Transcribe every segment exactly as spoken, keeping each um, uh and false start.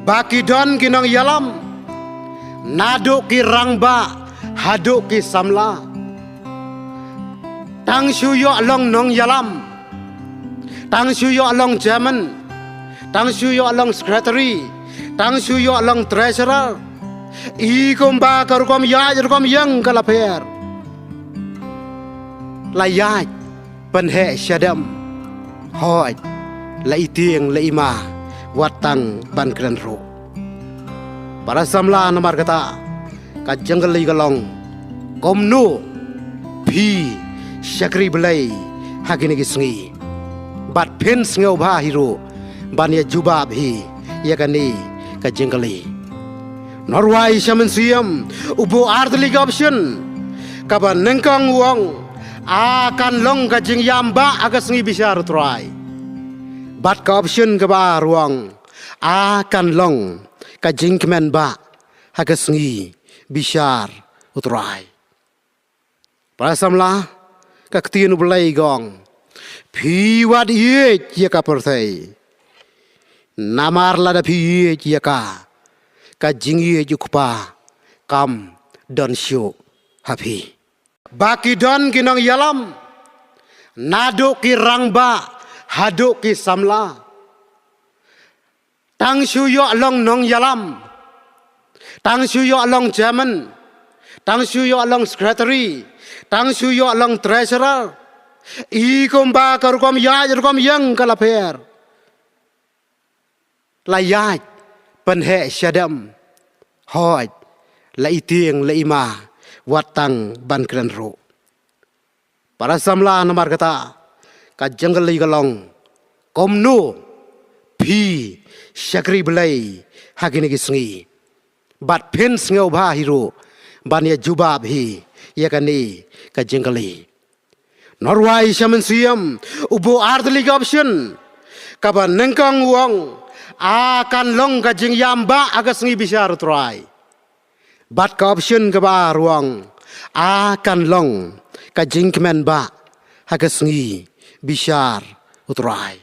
Ba ki don ki nongïalam, naduh ki rangbah haduh ki samla. Tang shu ïoh long nongïalam, tang shu ïoh long chairman, tang shu ïoh long secretary, tang shu ïoh long treasurer. I kumba ka rukom ïaid rukom ïeng ka la pher. La ïaid pynheh shadem. Hooid, la i tieng la i ma, wat tang ban kren ruh. Para samla, namar kata ka jingkylli ka long, kumno phi shakri Blei ha kine ki sngi? Bad phin sngewbha hi ruh ban ïa jubab hi ïa kane ka jingkylli. Nalor wai sha mynsiem, u buh artylli ka option. Kaba nyngkong u ong, a kan long ka jingïam bah ha ka sngi bishar u Trai. Bad ka option kaba ar u ong, a kan long ka jingkmen bah ha ka sngi bishar u Trai. Para samla, ka ktien u Blei ka ong, phi wat ïeit ïa ka pyrthei. Namar lada phi ïeit ïa ka, ka jingïeit u Kpa kam don shuh ha phi. Ba ki don ki nongïalam, naduh ki rangbah haduh ki samla. Tang shu ïoh long nongïalam, tang shu ïoh long chairman, tang shu ïoh long secretary, tang shu ïoh long treasurer. I kumba ka rukom ïaid rukom ïeng ka la pher. La ïaid pynheh shadem. Hooid, la i tieng la i ma, wat tang ban kren ruh. Para samla, namar kata ka jingkylli ka long, kumno phi shakri Blei ha kine ki sngi? Bad phin sngewbha hi ruh ban ïa jubab hi ïa kane ka jingkylli. Nalor wai sha mynsiem, u buh artylli ka option. Kaba nyngkong u ong, a kan long ka jingïam bah ha ka sngi bishar u Trai. Bad ka option kaba ar u ong, a kan long ka jingkmen bah ha ka sngi bishar u Trai.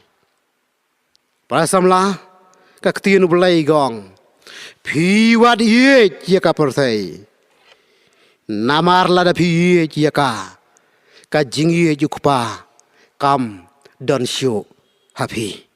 Para samla, ka ktien u Blei ka ong, phi wat ïeit ïa ka pyrthei. Namar lada phi ïeit ïa ka, ka jingïeit u Kpa kam don shuh ha phi.